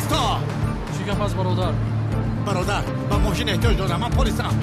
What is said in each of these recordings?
Исто! Чӣ гап аст, бародар? Бародар, ба мошин эҳтиёҷ дорам, ман полисам.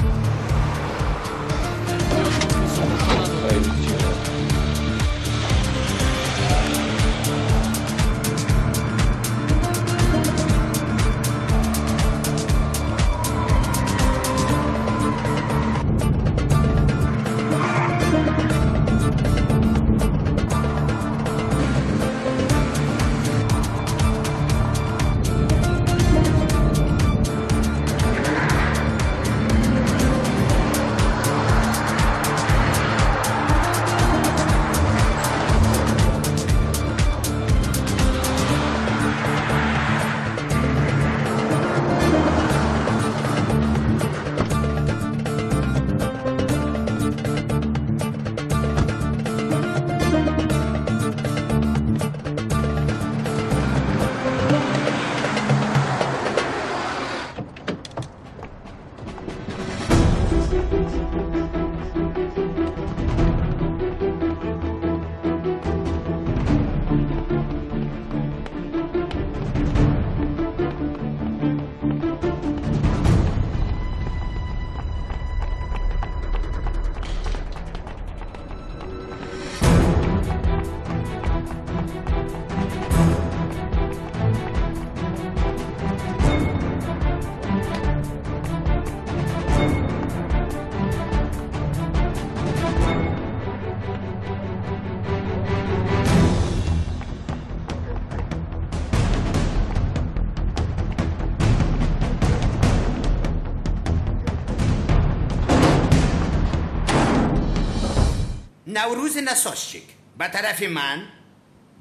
Наврӯзи насосчик ба тарафи ман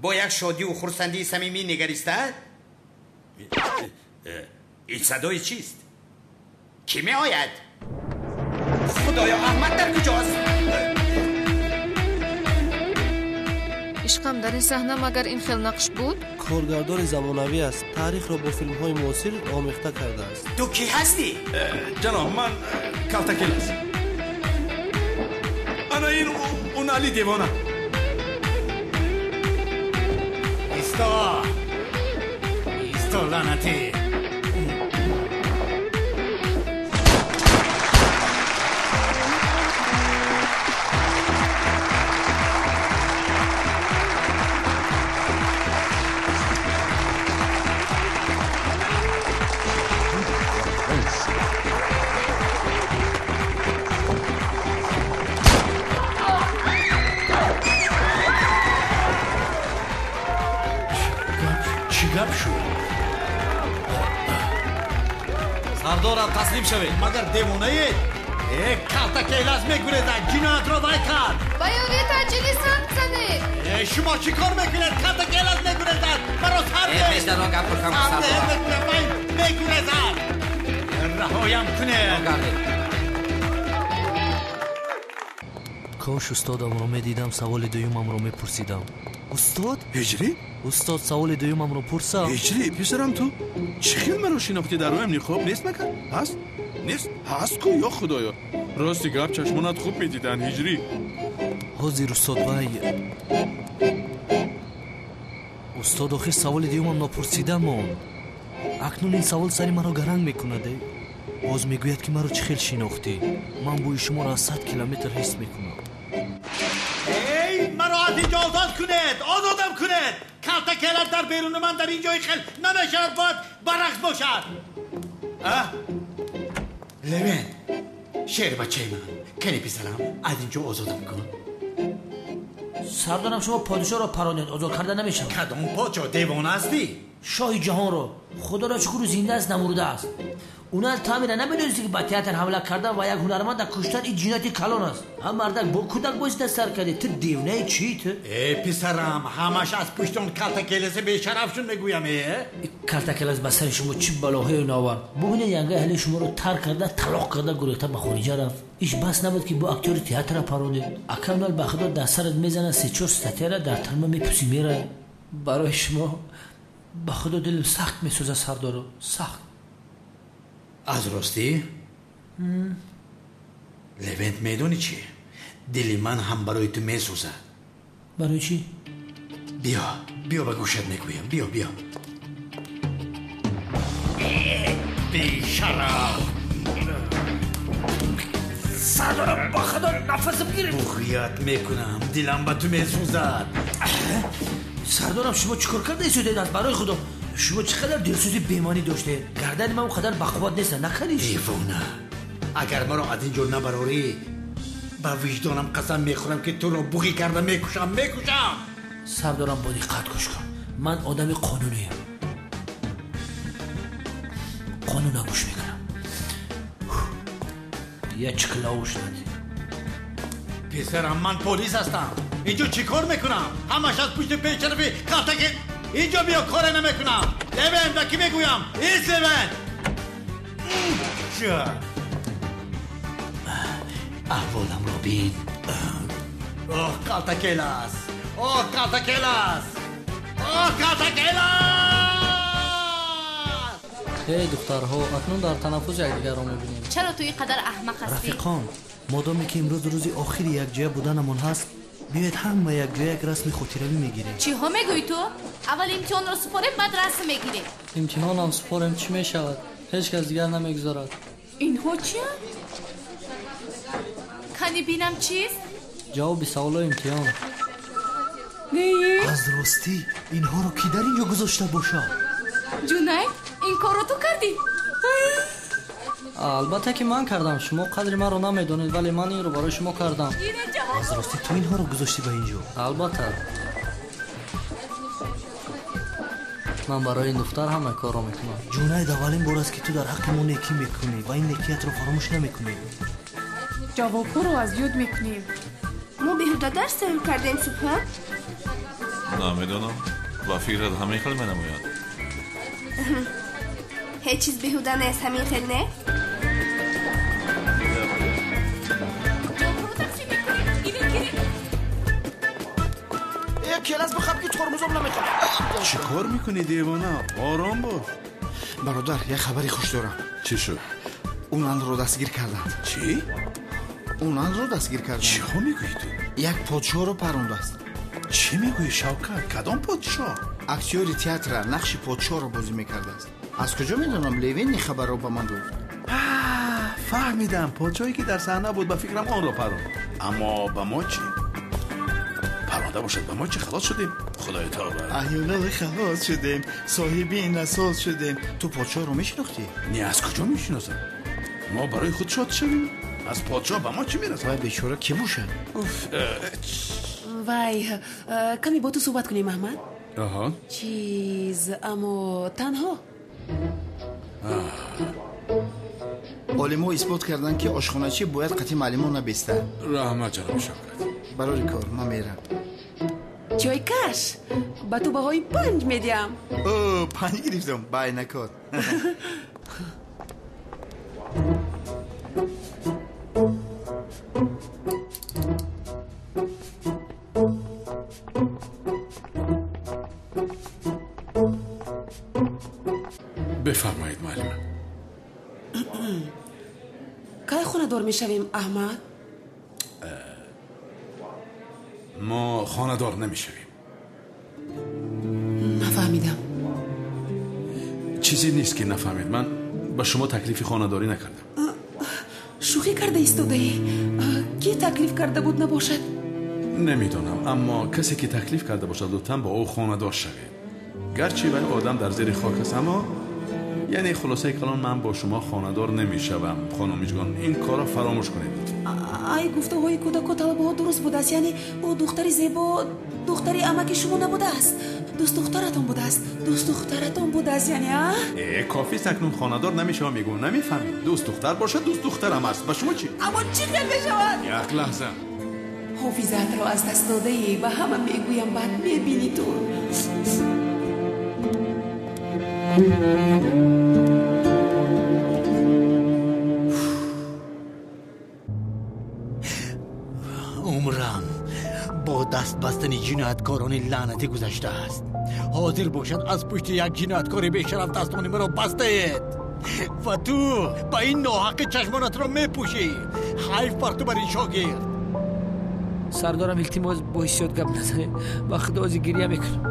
бо як шодиву хурсандии самимӣ нигариста. Ин садои чист? Кӣ меояд? Худоё, Аҳмад дар куҷост? Ишқам, дар ин саҳна магар ин хел нақш буд? Коргардони замонавӣ аст, таърихро бо филмҳои муосир омехта кардааст. Ту кӣ ҳастӣ? Ҷаноб, ман Калтакелас. Ана ин он Али девона. Исто! Исто, лаънатӣ! Гап шуд? Сардорам, таслим шавед. Магар девонаед? Э, Калтакелас мегурезад, ҷиноятро вай кард. Ба ёрии таъҷилӣ санг занед. Э, шумо чӣ кор мекунед? Калтакелас мегурезад, маро сар Э, пешдаро гап кунам, сардорам. Вай мегурезад. Раҳоям кунед. Кош устодамро медидам, саволи дуюмамро мепурсидам. Устод? Ҳиҷрӣ? Устод, саволи дуюмамро пурсам. Ҳиҷрӣ, писарам, ту чӣ хел маро шинохтӣ? Дар рӯям ниқоб нест магар? Ҳаст? Нест? Ҳаст ку, ё худоё. Рости гап, чашмонат хуб медиданд, Ҳиҷрӣ. Ҳозир, устод, вай. Устод, охир саволи дуюмам нопурсида монд. Акнун ин савол сари маро гаранг мекунад. Боз мегӯяд, ки маро чӣ хел шинохтӣ? Ман бӯи шуморо аз 100 километр ҳис мекунам. Эй, маро аз инҷо озод кунед! Озодам кунед! Калтакелас дар беруни ман дар ин ҷои хел намешавад, бояд баръакс бошад. Левент, шербачаи ман, кани писарам, аз инҷо озодам кун. Сардорам, шумо подишоҳро паронед, озод карда намешавад. Кадом подшоҳ? Девона ҳастӣ? Шоҳи ҷаҳонро. Худоро шукр, зинда аст, намурда аст. Унал таъмира намедонисти, ки ба театр ҳамла кардан ва як ҳунарманда куштан ин ҷинояти калон аст. Ҳам мардак бо кӯдак бозида сар кардӣ. Ту девнаи чӣ ту? Э, писарам, ҳамаш аз пушти он Калтакеласи бешарафшун мегӯям. Э, Калтакелас ба сари шумо чӣ балоҳое наовард. Бубинед, янгаи ҳали шуморо тарк карда, талоқ карда, гурехта ба хориҷа рафт. Иш бас набуд, ки бо актёри театра паронед. Ака, унал ба худо дар сарат мезанад се-чор статьяра, дар тарма мепӯсӣ, мерай. Барои шумо ба худо дилам сахт месӯзад, сардоро, сахт. Аз ростӣ, Левент, медонӣ чӣ? Дили ман ҳам барои ту месӯзад. Барои чӣ? Биё, биё, ба гӯшат мегӯям, биё, биё. Бешараф! Сардорам, ба худо нафасам гирифт. Буғият мекунам, дилам ба ту месӯзад. Сардорам, шумо чӣ кор карда истодед? Аз барои худо шумо чӣ қадар дилсӯзи бемонӣ доштед? Гардани ман он қадар бақувват нест, наканиш. Девона, агар маро аз ин ҷо набарорӣ, ба виҷдонам қасам мехӯрам, ки туро буғӣ карда мекушам, мекушам. Сардорам, бо диққат гӯш кун. Ман одами қонуниям, қонуна гӯш мекунам. Я чиклауш нади. Писарам, ман полис ҳастам. Инҷо чӣ кор мекунам? Ҳамаш аз пушти пешшарафи калтаки. Инҷо биё, коре намекунам. Левен, ба кӣ мегӯям? Ис, Левен! Аҳволамро бин. Оҳ, калтакелас! Оҳ, калтакелас! Оҳ, калтакелас! Эй духтарҳо, акнун дар танаффус якдигарро мебинем. Чаро ту ин қадар аҳмақ ҳастӣ? Рафиқон, модоме ки имрӯз рӯзи охири якҷоя буданамон ҳаст, биёед ҳама якҷоя як расми хотиравӣ мегирем. Чиҳо мегӯӣ ту? Аввал имтиҳонро супорем, баъд расм мегирем. Имтиҳонам супорем, чӣ мешавад? Ҳеҷ кас дигар намегузорад. Инҳо чиянд? Кани бинам чист? Ҷавоби саволои имтиҳон. Аз ростӣ инҳоро кӣ дар ин ҷо гузошта бошад? Ҷунайд, ин корро ту кардӣ? Албатта ки ман кардам. Шумо қадри маро намедонед, вале ман инро барои шумо кардам. Аз ростӣ ту инҳоро гузоштӣ ба ин ҷо? Албатта, ман барои ин духтар ҳама корро мекунам. Ҷунайд, аввалин бор аст, ки ту дар ҳаққи мо некӣ мекунӣ ва ин некиятро фаромӯш намекунӣ. Ҷавобҳоро аз ёд мекунем. Мо беҳуда дарс тайёр кардем, Субҳон? Намедонам, ба фикрат ҳамин хел менамояд. Ҳеҷ чиз беҳуда нест, ҳамин хел не? Келас бихаб, ки тормозам намехоҳад. Чӣ кор мекунӣ, девона? Ором бош. Бародар, як хабари хуш дорам. Чӣ шуд? Уналро дастгир карданд. Чӣ? Уналро дастгир карданд. Чиҳо мегӯӣ ту? Як подшоҳро парондааст. Чӣ мегӯӣ, Шавкат? Кадом подшоҳ? Актёри театра нақши подшоҳро бозӣ мекардааст. Аз куҷо медонам? Левен ин хабарро ба ман гуфт. Фаҳмидам, подшоҳе ки дар саҳна буд, ба фикрам онро паронд. Аммо ба мо чӣ? Паронда бошад, ба мо чӣ? Халос шудем, худои тавба. Аҳёнал, халос шудем, соҳиби ин асос шудем. Ту подшоҳро мешинохтӣ? Не, аз куҷо мешиносам? Мо барои худ шод шавем, аз подшоҳ ба мо чӣ мерасад? Вай бечора кӣ бошад? Вай, каме бо ту суҳбат кунем, Аҳмад. Аҳа. Чиз, аммо танҳо. Олимҳо исбот карданд, ки ошхоначӣ бояд қатъи муаллимон набестад. Раҳмат, ҷаноби Шавкат. Барори кор, ман мерам. Чойкаш, ба ту баҳои 5 медиҳам. О, 5 гирифтам, байнакор. Бифармоед, муаллима. Кай хонадор мешавем, Аҳмад? Мо хонадор намешавем. Нафаҳмидам. Чизе нест, ки нафаҳмед. Ман ба шумо таклифи хонадорӣ накардам. Шӯхӣ карда истодаӣ? Кӣ таклиф карда буд набошад? Намедонам, аммо касе ки таклиф карда бошад, лутфан бо ӯ хонадор шавед. Гарчи вай одам дар зери хок аст, аммо яъне хулосаи калон, ман бо шумо хонадор намешавам, хонум Миҷгон. Ин корро фаромӯш кунед. Ай, гуфтаҳои кӯдаку талабаҳо дуруст будааст. Яъне ӯ духтари зебо, духтари амаки шумо набудааст, дӯстдухтаратон будааст, дӯстдухтаратон будааст, яъне а? Э, кофист, акнун хонадор намешавам, мегӯм, намефаҳмед? Дӯстдухтар бошад, дӯстдухтарам аст. Ба шумо чӣ? Аммо чӣ хел мешавад? Як лаҳза. Ҳофизаатро аз даст додаӣ, ба ҳама мегӯям, баъд мебинӣ ту. Умрам бо даст бастани ҷинояткорони лаънатӣ гузаштааст. Ҳозир бошад, аз пушти як ҷинояткори бешараф дастони маро бастаед ва ту ба ин ноҳаққи чашмонатро мепӯшӣ. Ҳайф бар ту, бар ин шогирд. Сардорам, илтимос, бо ҳиссиёт гап назанед, ба худо ози гирья мекунам.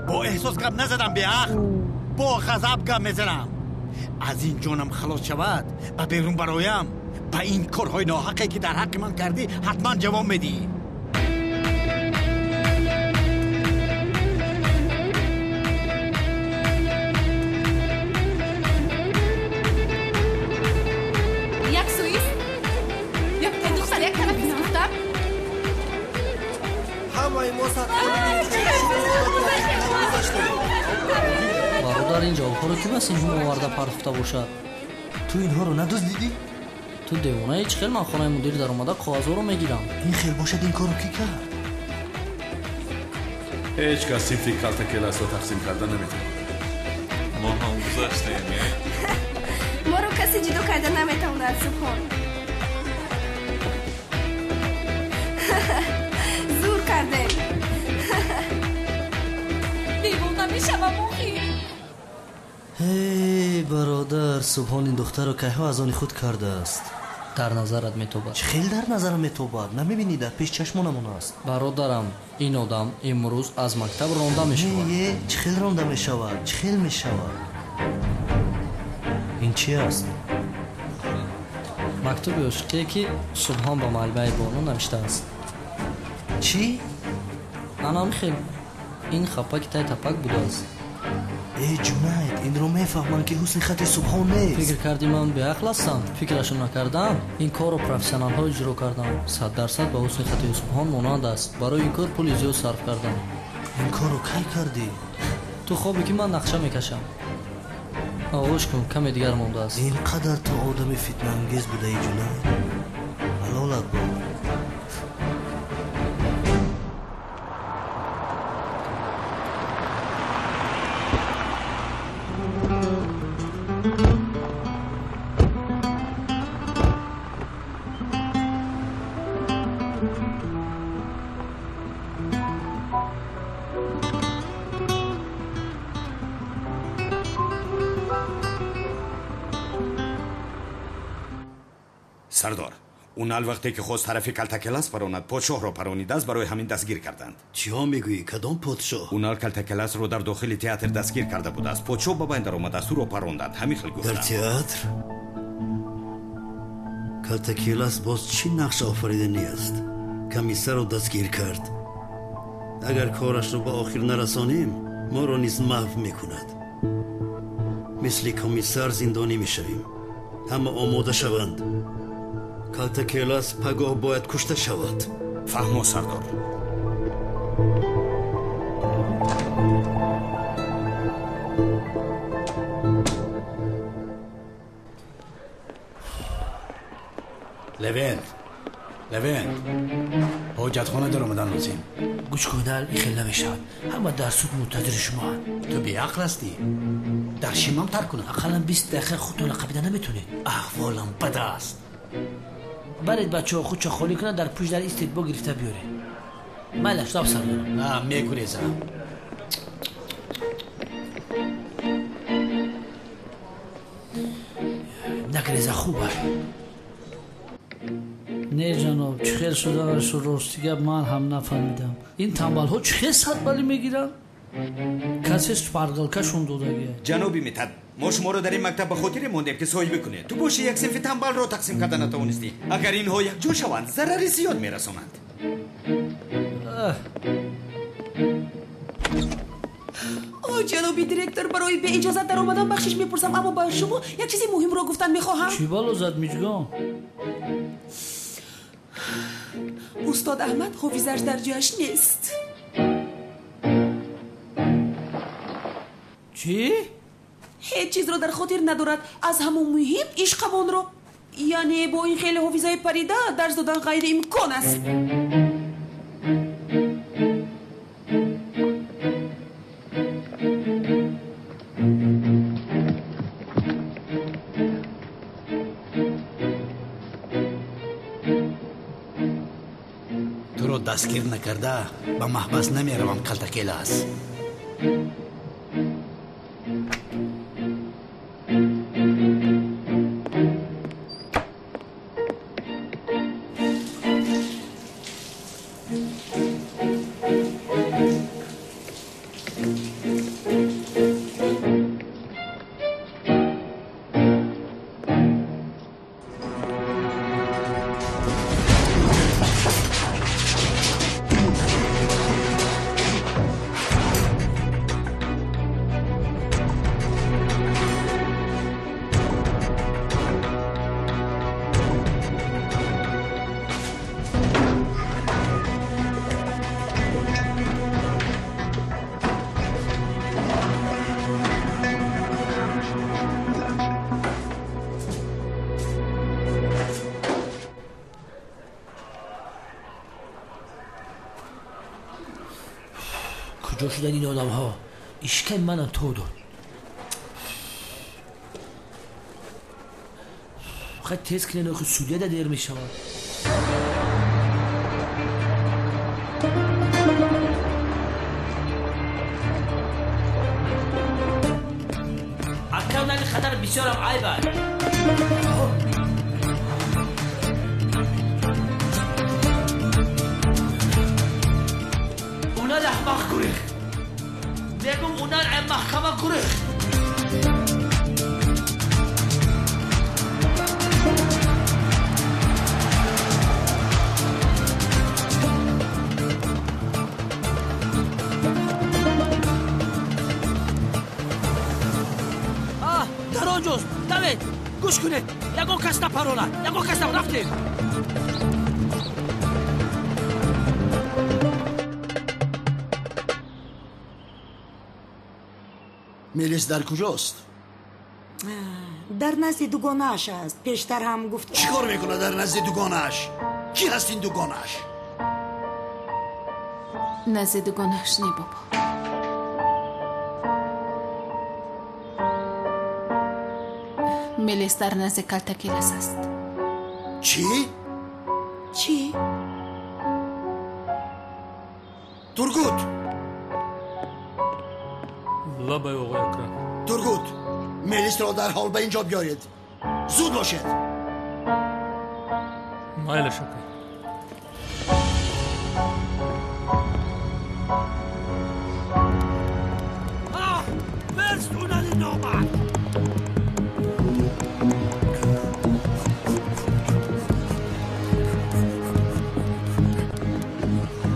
Бо эҳсос гап назадам, беақл, бо ғазаб гап мезанам. Аз ин ҷонам халос шавад, ба берун бароям, ба ин корҳои ноҳақе ки дар ҳаққи ман кардӣ ҳатман ҷавоб медиҳӣ. Як сӯист, духтар як тараф ист гуфтам. Ҳамаи мо Бародар, ин ҷавобҳоро ки бас инҳо оварда партофта бошад? Ту инҳоро надуздидӣ? Ту девонаи, чӣ хел ман хонаи мудир даромада коғазҳоро мегирам? Ин хел бошад, ин корро кӣ кард? Ҳеҷ кас синфи калтакеласро тақсим карда наметавонад. Мо ҳам гузаштем, е? Моро касе ҷудо карда наметавонад, Субҳон. Зур кардем. Девона мешавам охир. Ҳей, бародар, Субҳон ин духтарро кайҳо аз они худ кардааст. Дар назарат метобад. Чӣ хел дар назарам метобад? Намебинӣ, дар пеш чашмонамон аст. Бародарам, ин одам имрӯз аз мактаб ронда мешавад. Не, чӣ хел ронда мешавад? Чӣ хел мешавад? Ин чи аст? Мактуби ошиқие ки Субҳон ба муаллимаи Бону навиштааст. Чӣ? Анам хел. Ин хапаки тай тапак будааст. Э, Ҷунайд, инро мефаҳмам ки ҳусни хати Субҳон нест. Фикр кардӣ ман беақл ҳастам? Фикрашо накардам. Ин корро профессионалҳо иҷро кардам. 100% ба ҳусни хати Субҳон монанд аст. Барои ин кор пули зиёд сарф кардам. Ин корро кай кардӣ? Ту хобе ки ман нақша мекашам. Оғӯш кун, каме дигар мондааст. Ин қадар ту одами фитнаангез будаи, Ҷунайд. Ҳалолат бод. Сардор, унал вақте ки хост тарафи калтакелас паронад, подшоҳро паронидааст, барои ҳамин дастгир карданд. Чиҳо мегӯӣ? Кадом подшоҳ? Унал калтакеласро дар дохили театр дастгир карда будааст. Подшоҳ ба байн даромадааст, ӯро паронданд. Ҳамин хел гуфтанд. Дар театр? Калтакелас боз чӣ нақш офариданӣ аст? Комиссарро дастгир кард. Агар корашро ба охир нарасонем, моро низ маҳв мекунад. Мисли комиссар зиндонӣ мешавем. Ҳама омода шаванд. Калтакелас пагоҳ бояд кушта шавад. Фаҳмо, сардор. Левент, Левент, ҳоҷатхона даромадан лозим. Гӯш кунал, ин хел намешавад. Ҳама дар суд мунтазири шумоанд. Ту беақл ҳастӣ. Дар шимам тар кунам. Ақаллан 20 дақиқа худтонро қабида наметонед. Аҳволам бад аст. Баред бачаҳо худшо холӣ кунанд, дар пушт дар истед бо гирифта биёред. Майлаш, доб сардорам. Мегурезам. Нагреза, хуб аст. Не ҷаноб, чӣ хел шуданашро рости гап ман ҳам нафаҳмидам. Ин тамбалҳо чӣ хел садбалӣ мегиранд? Касе шпаргалкашон додагия. Ҷаноби Митад, мо шуморо дар ин мактаб ба хотире мондем ки соҳибӣ кунед. Ту боши як синфи тамбалро тақсим карда натавонистӣ. Агар инҳо якҷо шаванд, зарари зиёд мерасонанд. О, ҷаноби директор, барои беиҷозат даромадан бахшиш мепурсам, аммо ба шумо як чизи муҳимро гуфтан мехоҳам. Чӣ бало зад, Миҷгон? Устод Аҳмад ҳофизаш дар ҷояш нест. Чӣ? Ҳеҷ чизро дар хотир надорад. Аз ҳамон муҳим ишқамонро. Яъне бо ин хеле ҳофизаи парида дарс додан ғайриимкон аст. Туро дастгир накарда ба маҳбас намеравам, Калтакелас. Куҷо шуданд ин одамҳо? Ишкай манам то дод. Хай тез кунед, охи судья да дер мешавад. Ака нали хатар бисёрам айб аст. Унал аҳмақ гурехт. Мегум унал маҳкама гурехт. Дар он ҷост. Давед, гӯш кунед. Ягон кас напаронад. Ягон кас рафтем. Мелис дар куҷост? Дар назди дугонааш аст. Пештар ҳам гуфт. Чӣ кор мекунад дар назди дугонааш? Кӣ ҳаст ин дугонааш? Назди дугонааш не, бобо. Мелис дар назди калтакелас аст. Чӣ? Чӣ? Тургут! Лабай, оғои Акрам. Тургут, Мелисро дарҳол ба ин ҷо биёред. Зуд бошед. Майлаш, ака. Мерст унали номард.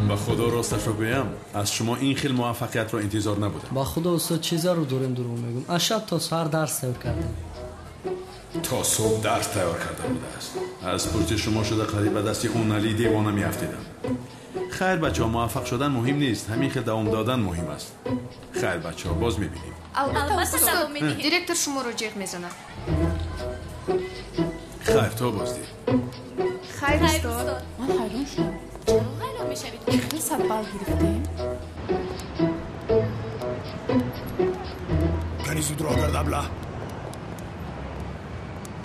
Ба худо росташро гӯям, аз шумо ин хел муваффақиятро интизор набудам. Ба худо устод, чӣ зарур дорем дурӯғ мегӯм. Аз шаб то саҳар дарс тайёр кардем. То субҳ дарс тайёр карда будааст. Аз пушти шумо шуда қариб ба дасти Унали девона меафтидам. Хайр бачаҳо, муваффақ шудан муҳим нест, ҳамин хел давом додан муҳим аст. Хайр бачаҳо, боз мебинем. Албатта давом медиҳем. Директор шуморо ҷеғ мезанад. Хайр, то боздид. Хайр устод. Ман ҳайрон шудам. Чаро ҳайрон мешавед? Чӣ хел 100 балл гирифтем? Кани зудро гард, абла.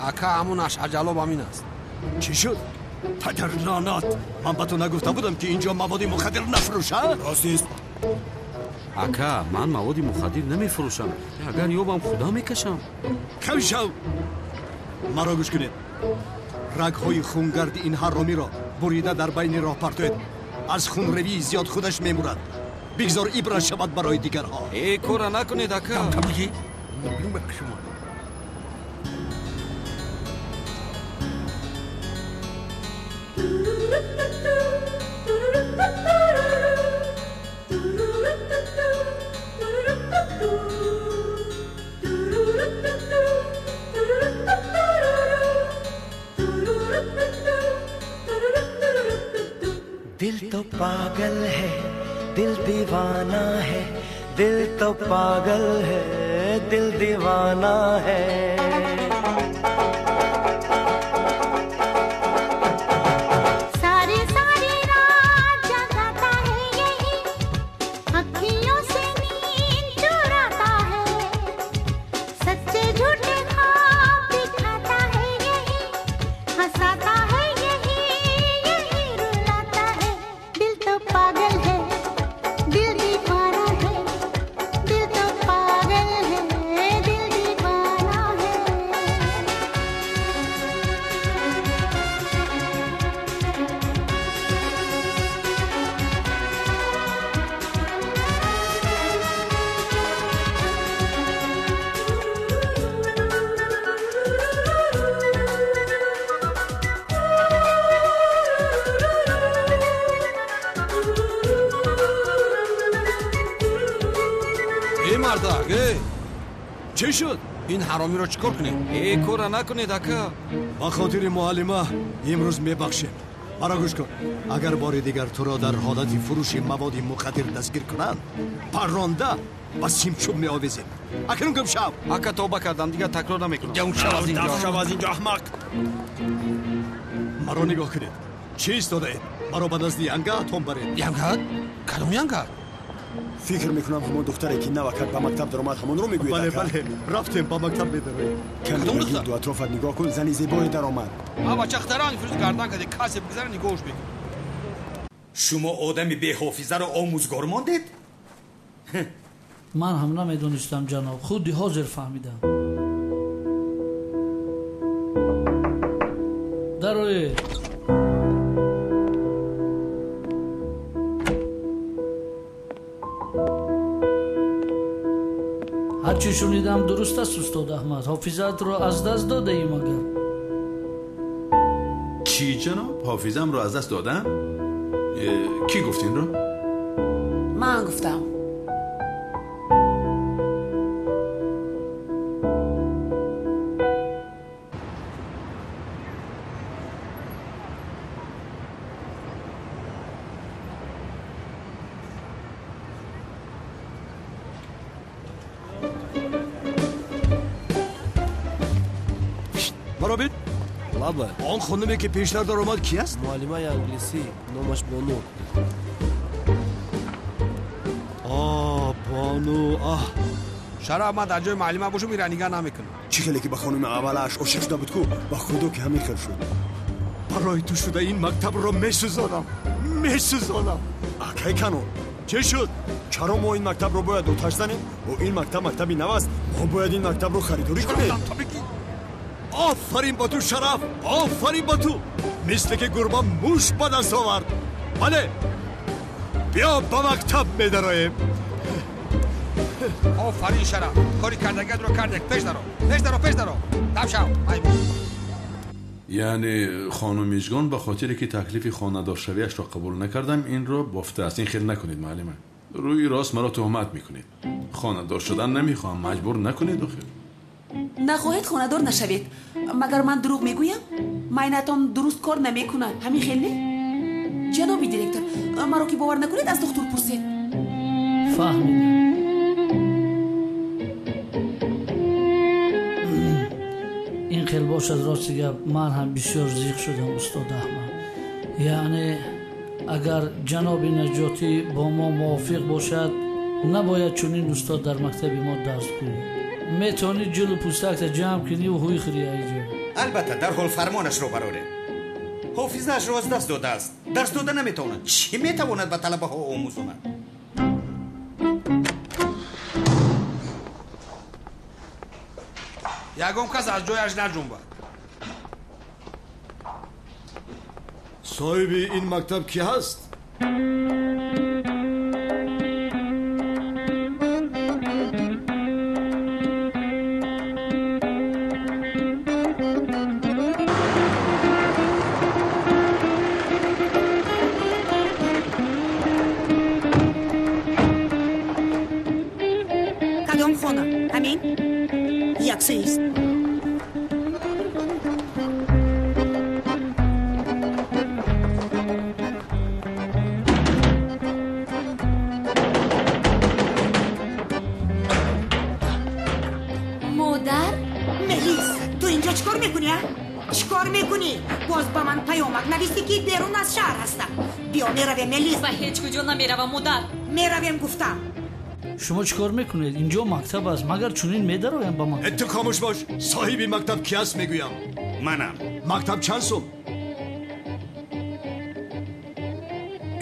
Ака, ҳамонаш аҷалоб ҳамин аст. Чӣ шуд? Падар лаънат! Ман ба ту нагуфта будам, ки инҷо маводи мухаддир нафурӯша? Рост. Ака, ман маводи мухаддир намефурӯшам. Агар ёбам, худам мекашам. Кам шав! Маро гӯш кунед. Рагҳои хунгарди ин ҳаромиро бурида дар байни роҳ партоед. Аз хунревии зиёд худаш мемурад. Бигзор ибрат шавад барои дигарҳо. Э, кора накунед, ака. दिल तो पागल है, दिल दीवाना है, दिल तो पागल है, दिल दीवाना है। सारी सारी रात जगाता है यही, अखियों से नींद चुराता है, सच्चे झूठे ख्वाब दिखाता है यही, हंसाता है यही, यही रुलाता है। दिल तो पागल है, दिल दीवाना है, दिल तो पागल है, दिल दीवाना है। Эй мардак, эй! Чӣ шуд? Ин ҳаромиро чӣ кор кунем? Э, кора накунед, ака. Ба хотири муаллима имрӯз мебахшем. Маро гӯш кун. Агар бори дигар туро дар ҳолати фурӯши маводи мухаддир дастгир кунанд, парронда ба симчӯб меовезем. Акнун гум шав. Ака, тавба кардам, дигар такрор намекунам. Гум шав аз инҷо. Даф шав аз инҷо, аҳмақ. Маро нигоҳ кунед. Чӣ истодаед? Маро ба назди янгаатон баред. Янга? Кадом янга? Фикр мекунам ҳамон духтаре ки навакак ба мактаб даромад, ҳамонро мегӯед. Бале, бале, рафтем, ба мактаб медароем. Каме ба гирду атрофат нигоҳ кун, зани зебое даромад. А бачахтаран фирӯз гардан карде, касе бигзара нигоҳш мекунад. Шумо одами беҳофизаро омӯзгор мондед? Ман ҳам намедонистам, ҷаноб, худи ҳозир фаҳмидам. Дароед. Ҳарчи шунидам дуруст аст, устод Аҳмад. Ҳофизаатро аз даст додаӣ магар? Чӣ, ҷаноб? Ҳофизамро аз даст додам? Кӣ гуфт инро? Ман гуфтам. Маро бин. Лаба. Он хонуме ки пештар даромад ки аст? Муаллимаи англисӣ, номаш Бону. А, Бону, аҳ. Шараф, ман дар ҷои муаллима бошам, инра нигаҳ намекунам. Чӣ хеле ки ба хонуми аввалаш ошиқ шуда буд ку, ба худо ки ҳамин хел шуд. Барои ту шуда ин мактабро месӯзонам, месӯзонам. Акай Канон, чӣ шуд? Чаро мо ин мактабро бояд оташ занем? О, ин мактаб мактаби нав аст. Мо бояд ин мактабро харидорӣ кунем. Офарин ба ту, Шараф, офарин ба ту. Мисле ки гурба муш ба даст овард. Бале, биё ба мактаб медароем. Офарин, Шараф, кори кардагиатро кардек. Пеш даро, пеш даро, пеш даро. Дам шав. Яъне хонум Мижгон ба хотире ки таклифи хонадоршавиашро қабул накардам, инро бофтааст. Ин хел накунед, муаллима. Рӯи рост маро туҳмат мекунед. Хонадор шудан намехоҳам, маҷбур накунед охир. Нахоҳед хонадор нашавед. Магар ман дурӯғ мегӯям? Майнатон дуруст кор намекунад. Ҳамин хел не? Ҷаноби директор, маро ки бовар накунед, аз духтур пурсед. Фаҳмидам. Ин хел бошад, рости гап, ман ҳам бисёр зиқ шудам, устод Аҳмад. Яъне агар ҷаноби Наҷотӣ бо мо мувофиқ бошад, набояд чунин устод дар мактаби мо дарс гӯяд. Метавонӣ ҷулу пӯстакта ҷамъ кунӣ ва ҳуй хӯрӣ айҷо. Албатта, дарҳол фармонашро барорем. Ҳофизаашро аз даст додааст, дарс дода наметавонад. Чӣ метавонад ба талабаҳо омӯзонад? Ягон кас аз ҷояш наҷунбад. Соҳиби ин мактаб кӣ ҳаст? Кадом хона? Ҳамин? Яксӯист. Модар? Мелис, ту инҷо чӣ кор мекунӣ, а? Чӣ кор мекунӣ? Боз ба ман паёмак нависӣ, ки берун аз шаҳр ҳастам. Биё, меравем, Мелис. Ба ҳеҷ куҷо намеравам, модар. Меравем, гуфтам. Шумо чӣ кор мекунед? Инҷо мактаб аст, магар чунин медароям ба мактаб? Ту хомӯш бош. Соҳиби мактаб ки аст, мегӯям. Манам. Мактаб чанд сум?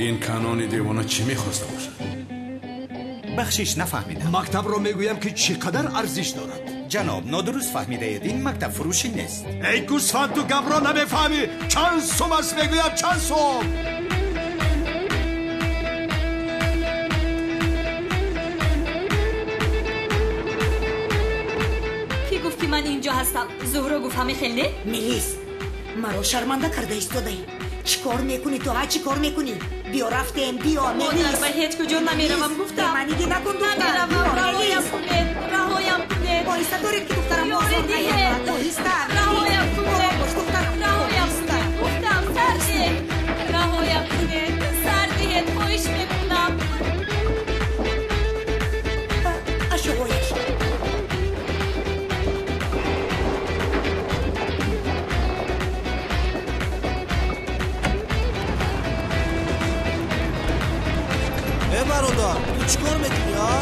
Ин Канони девона чӣ мехоста бошад? Бахшиш, нафаҳмидам. Мактабро мегӯям, ки чӣ қадар арзиш дорад. Ҷаноб, нодуруст фаҳмидаед, ин мактаб фурӯшӣ нест. Эй гӯсфанд, ту гапро намефаҳмӣ. Чанд сум аст, мегӯям, чанд сум? Кӣ гуфт, ки ман инҷо ҳастам? Зуҳро гуфт, ҳамин хел не? Мелис, маро шарманда карда истодаӣ. Чӣ кор мекунӣ ту, ҳа? Чӣ кор мекунӣ? Биё, рафтем, биё, Мелис. Модар, ба ҳеҷ куҷо намеравам, гуфтам. Бемаънигӣ накун, духтар. Намеравам, раҳоям кунед, раҳоям кунед. Оҳиста доред, ки духтарам Ёрӣ озор диҳед. наёбад. Оҳиста. Раҳоям кунед. Ором бош, духтарам. Раҳоям кунед, гуфтам, сар диҳед. Раҳоям кунед, сар диҳед, хоҳиш мекунам. Ашояш. Э, бародар, ту чӣ кор мекунӣ, а?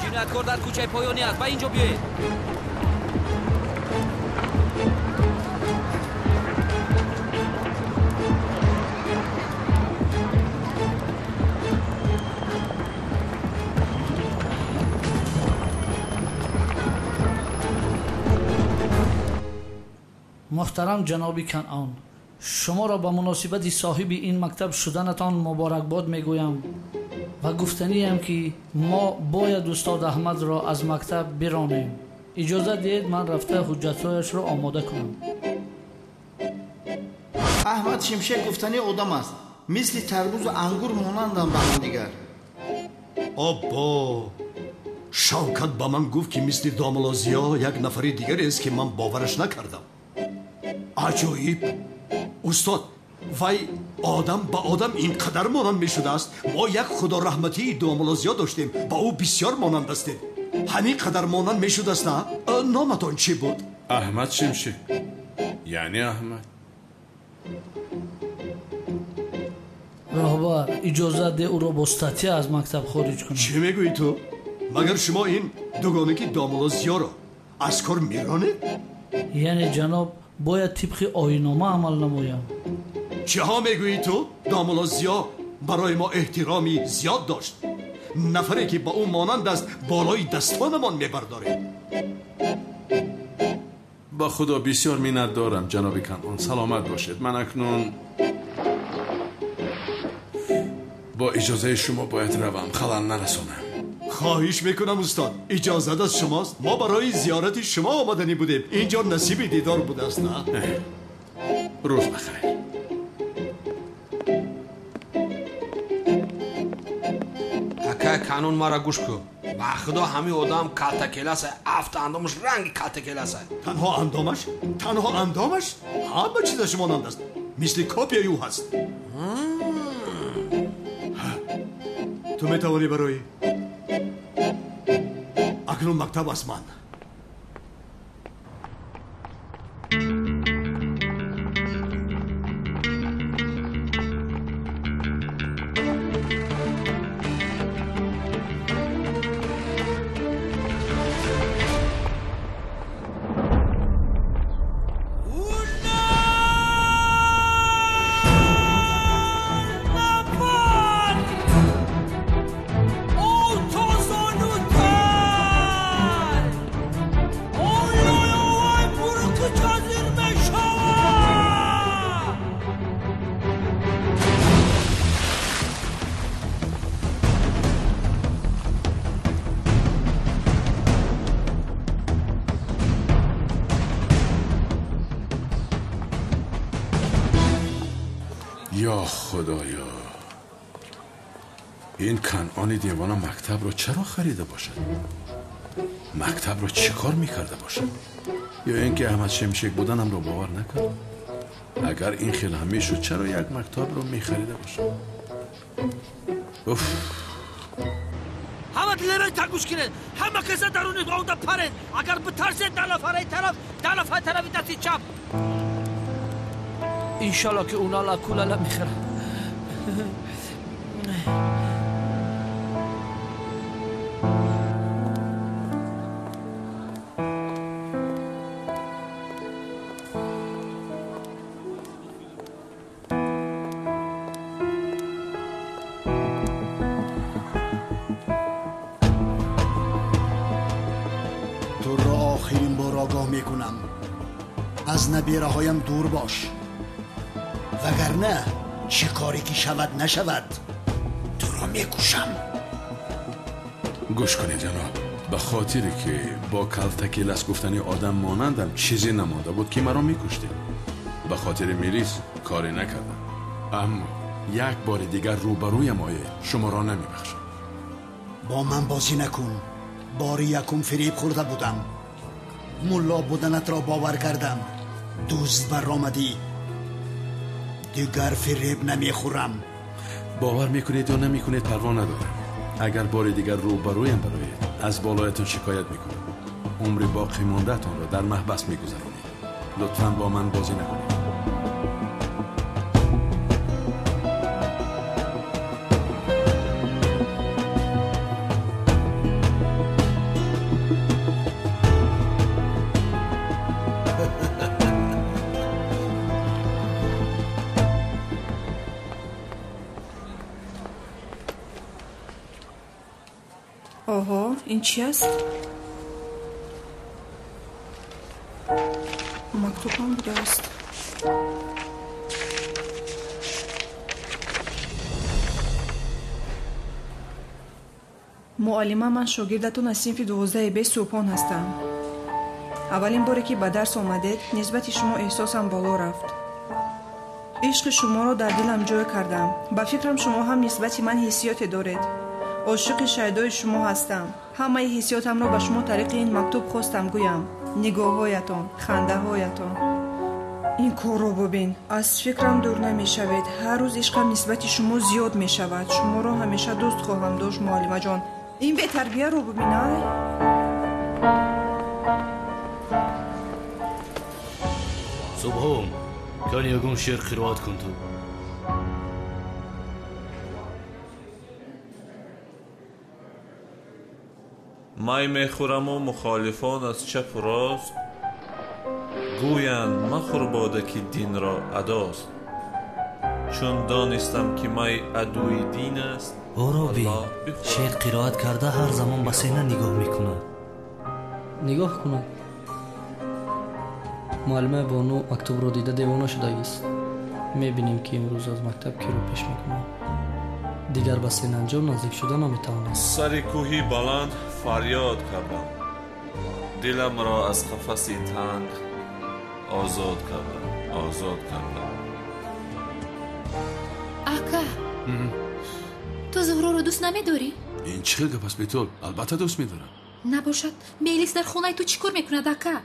Ҷинояткор дар кӯчаи поёнӣ аст. Ба ин ҷо биёед. Муҳтарам ҷаноби Канъон, шуморо ба муносибати соҳиби ин мактаб шуданатон муборакбод мегӯям ва гуфтаниям, ки мо бояд устод Аҳмадро аз мактаб биронем. Иҷозат диҳед, ман рафта ҳуҷҷатҳояшро омода кунам. Аҳмад Шимшек гуфтани одам аст. Мисли тарбузу ангур монандам ба ҳамдигар. Оббо! Шавкат ба ман гуфт, ки мисли домулло Зиё як нафари дигарест, ки ман бовараш накардам. Аҷоиб! Устод, вай одам ба одам ин қадар монанд мешудааст. Мо як худораҳматии домулло Зиё доштем, ба ӯ бисёр монанд ҳастем. Ҳамин қадар монанд мешудааст, на? Номатон чӣ буд? Аҳмад Шимшек. Яъне Аҳмад. Роҳбар, иҷозат де ӯро бо статья аз мактаб хориҷ кунам. Чӣ мегӯӣ ту? Магар шумо ин дугонаки домулло Зиёро аз кор меронед? Яъне ҷаноб, бояд тибқи оиннома амал намоям. Чиҳо мегӯӣ ту? Домулло Зиё барои мо эҳтироми зиёд дошт. Нафаре ки ба ӯ монанд аст, болои дастонамон мебардорем. Ба худо бисёр миннат дорам, ҷаноби Канъон. Саломат бошед. Ман акнун бо иҷозаи шумо бояд равам, халал нарасонам. Хоҳиш мекунам устод, иҷозат аз шумост. Мо барои зиёрати шумо омаданӣ будем. Инҷо насиби дидор будааст, на? Рӯз бахайр. Акай Канъон, мара гӯш кун. Ба худо ҳамин одам калтакеласа, афт андомаш ранги калтакеласа. Танҳо андомаш? Танҳо андомаш? Ҳама чизаш монанд аст. Мисли копияи ӯ ҳаст. Ту метавонӣ барои акнун мактаб аз ман. یا خدایا، این کنعان دیوانه مکتب رو چرا خریده باشد؟ مکتب رو چیکار میکرده باشد؟ یا اینکه احمد شمشک بودنم رو باور نکرد؟ اگر این خیلی هم میشد چرا یک مکتب رو میخریده باشد؟ اوف. همه دلرای تگوش کنید، همه کسا درونی آنده پرید. اگر بترسید ده نفره طرف، ده نفر طرف دستی چپ. انشالله که اونا لا میخرن. تو را آخرین بار آگاه میکنم، از نبیره هایم دور باش، وگرنه چه کاری که شود نشود تو را میکشم. گوش کنید جناب، به خاطری که با کلتکی لس گفتنی آدم مانندم چیزی نمانده بود که مرا میکشتید. به خاطر میریس کاری نکردم، اما یک بار دیگر روبرویم آیه شما را نمیبخشم. با من بازی نکن. باری یکم فریب خورده بودم، ملا بودنت را باور کردم، دوست برآمدی، دیگر فریب نمیخورم. باور میکنید یا نمیکنید پروا ندارم. اگر بار دیگر روبرویم برایید Аз болоятон шикоят мекунам. Умри боқӣ мондаатонро дар маҳбас мегузаронед. Лутфан бо ман бозӣ накунед. Оҳо, ин чи аст? Мактубам будааст. Муаллима, ман шогирдатон аз синфи 12 Б Субҳон ҳастам. Аввалин боре ки ба дарс омадед, нисбати шумо эҳсосам боло рафт. Ишқи шуморо дар дилам ҷой кардам. Ба фикрам, шумо ҳам нисбати ман ҳиссиёте доред. Ошиқи шайдои шумо ҳастам. Ҳамаи ҳиссиётамро ба шумо тариқи ин мактуб хостам гӯям. Нигоҳҳоятон, хандаҳоятон. Ин корро бубин. Аз фикрам дур намешавед. Ҳар рӯз ишқам нисбати шумо зиёд мешавад. Шуморо ҳамеша дӯст хоҳам дошт, муаллимаҷон. Ин бетарбияро бубин, ай. Субҳон, кани ягон шеър қироат кун ту. Май мехӯраму мухолифон аз чапу рост гӯянд: махӯр бода, ки динро адост. Чун донистам, ки май адуи дин аст. Ӯро бин, шеър қироат карда, ҳар замон ба сена нигоҳ мекунад. Нигоҳ кунад. Муаллимаи Бону мактубро дида девона шудагист. Мебинем, ки имрӯз аз мактаб киро пеш мекунад. Дигар ба Сенанҷон наздик шуда наметавонад. Сари кӯҳи баланд фарёд кардам, диламро аз қафаси танг озод кардам, озод кардам. Ака, ту Зуҳроро дӯст намедорӣ? Ин чӣ хел гап аст, Бетул? Албатта, дӯст медорам. Набошад, Мелис дар хонаи ту чӣ кор мекунад, ака?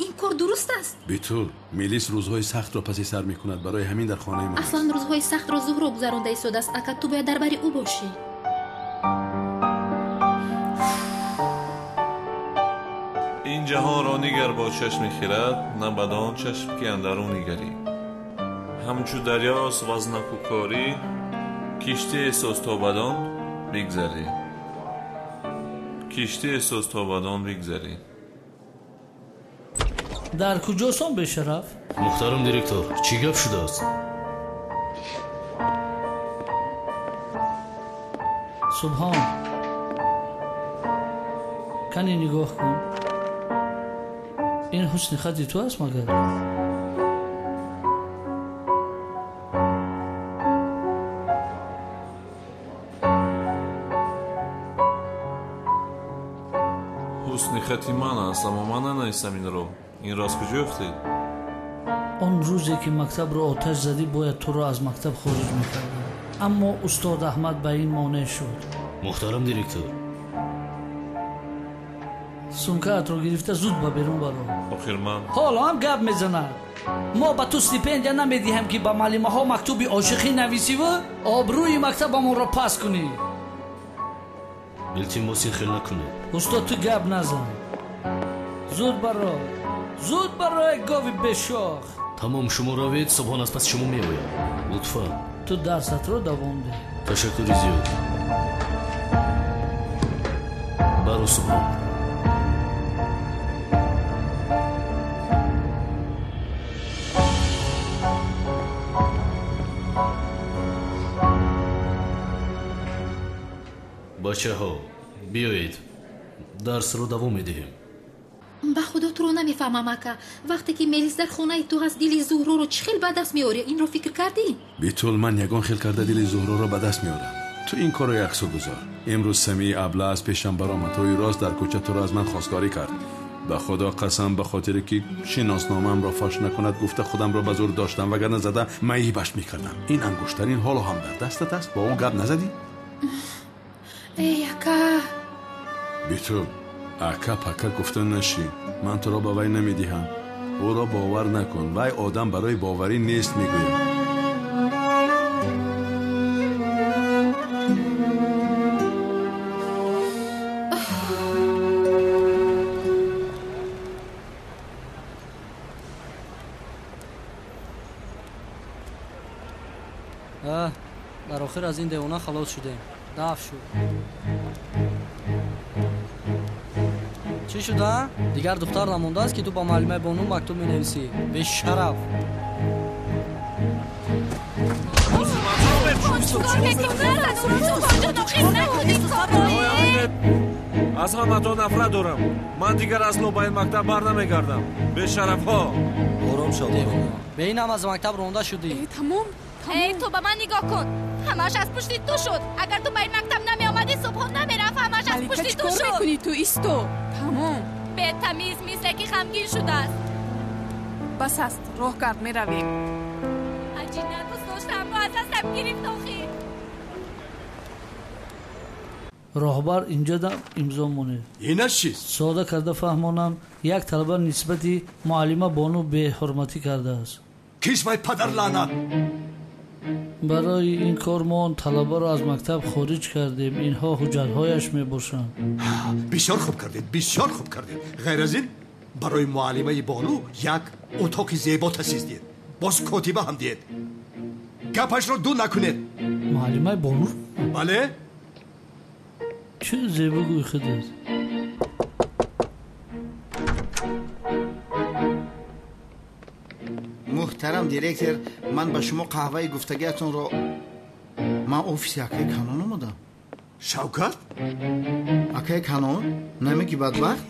Ин кор дуруст аст? Бетул, Мелис рӯзҳои сахтро паси сар мекунад, барои ҳамин дар хонаи ман. Аслан рӯзҳои сахтро Зуҳро гузаронда истодааст, ака. Ту бояд дар бари ӯ бошӣ. Ин ҷаҳонро нигар бо чашми хирад, на бадон чашм, ки андару нигарӣ. Ҳамчу дарёст вазнакукорӣ, киштие соз то бадон бигзарӣ, киштие соз то бадон бигзарӣ. Дар куҷосон, бешараф? Муҳтарам директор, чӣ гап шудааст? Субҳон, кани нигоҳ кун. Ин ҳусни хати ту аст магар? Ҳусни хати ман аст, аммо ман нанавистам инро. Инро аз куҷо ёфтед? Он рӯзе ки мактабро оташ задӣ, бояд туро аз мактаб хориҷ мекардам, аммо устод Аҳмад ба ин монеъ шуд. Муҳтарам директор, сумкаатро гирифта зуд ба берун баро. Охир ман ҳоло ҳам гап мезанад. Мо ба ту стипендия намедиҳем, ки ба муаллимаҳо мактуби ошиқӣ нависиву обрӯи мактабамонро паст кунӣ. Илтимос, ин хел накунед. Устод, ту гап назан. Зуд баро, зуд баро, гови бешох. Тамом, шумо равед, Субҳон аз паси шумо меояд. Лутфан. Ту дарсатро давом деҳ. Ташаккури зиёд. Баро, Субҳон. Бачаҳо, биёед, дарсро давом медиҳем. Ба худо, туро намефаҳмам, ака. Вақте ки Мелис дар хонаи ту ҳаст, дили Зуҳроро чӣ хел ба даст меорӣ? Инро фикр кардӣ? Битул, ман ягон хел карда дили Зуҳроро ба даст меорам. Ту ин корро яксу гузор. Имрӯз Самии абла аз пешам баромад. Рӯи рост дар кӯча туро аз ман хостгорӣ кард. Ба худо қасам, ба хотире ки шиносномаамро фош накунад гуфта, худамро ба зур доштам, вагарна зада маибаш мекардам. Ин ангуштарин ҳоло ҳам дар дастат аст. Бо ӯ гап назадӣ? Эй, ака! Битул, ака пака гуфта нашӣ. Ман туро ба вай намедиҳам. Ӯро бовар накун. Вай одам барои боварӣ нест, мегӯям. Дар охир аз ин девона халос шудем. Даф шуд. Чӣ шуда? Дигар духтар намондааст, ки ту ба муаллимаи бону мактуб менависӣ. Бешараф. Аз ҳаматон нафрат дорам. Ман дигар асло ба ин мактаб бар намегардам. Бешарафҳо. Ором шав. Бе ин ҳам аз мактаб ронда шудӣ. Тамом. Эй, ту ба ман нигоҳ кун. Ҳамааш аз пушти ту шуд. Агар ту ба ин мактаб намеомадӣ, Субҳон намерафт. Ҳамааш аз пушти ту шуд. Чикор мекунӣ ту? Исто. Тамом. Бетамиз, мисле ки ғамгин шудааст. Бас аст, роҳ кард, меравем. Аҷина дӯст доштамро аз дастам гирифт охир. Роҳбар инҷо имзо монед. Инаш чист? Сода карда фаҳмонам, як талаба нисбати муаллима бону беҳурматӣ кардааст. Кист вай падар лаънат? Барои ин кор мо он талабаро аз мактаб хориҷ кардем. Инҳо ҳуҷҷатҳояш мебошанд. Бисёр хуб кардед, бисёр хуб кардед. Ғайр аз ин барои муаллимаи бону як утоқи зебо таъсис диҳед. Боз котиба ҳам диҳед. Гапашро ду накунед. Муаллимаи бону? Бале. Чӣ зебо гӯй худед. Муҳтарам директор, ман ба шумо қаҳваи гуфтагиатонро. Ман офиси акаи Канон омадам. Шавкат? Акаи Канон? Намеги бадбахт?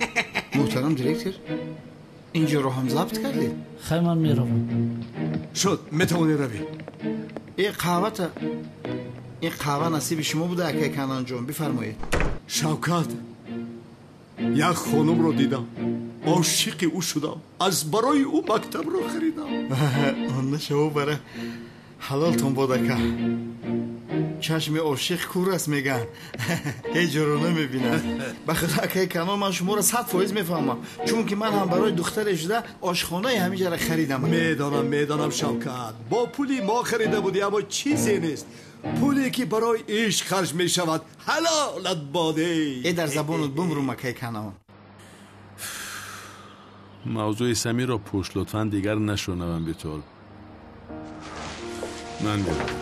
Муҳтарам директор, инҷоро ҳам забт кардед? Хай, ман меравам. Шуд, метавонӣ равӣ. Ин қаҳвата, ин қаҳва насиби шумо буда, акаи Канонҷон, бифармоед. Шавкат, як хонумро дидам, ошиқи ӯ шудам, аз барои ӯ мактабро харидам. Онна шаво бара ҳалолтон бод, ака. Чашми ошиқ кур аст, мегӯянд, ҳеҷ ҷоро намебинад. Ба худо, акаи Канон, ман шуморо 100% мефаҳмам, чунки ман ҳам барои духтаре шуда ошхонаи ҳамиҷара харидам. Медонам, медонам, Шавкат, бо пули мо харида будӣ, аммо чизе нест. Пуле ки барои ишқ харҷ мешавад, ҳалолат боде. Э, дар забонат бумрум, акаи Канон. Мавзӯи Самирро пӯш, лутфан, дигар нашунавам битол. Ман меравам.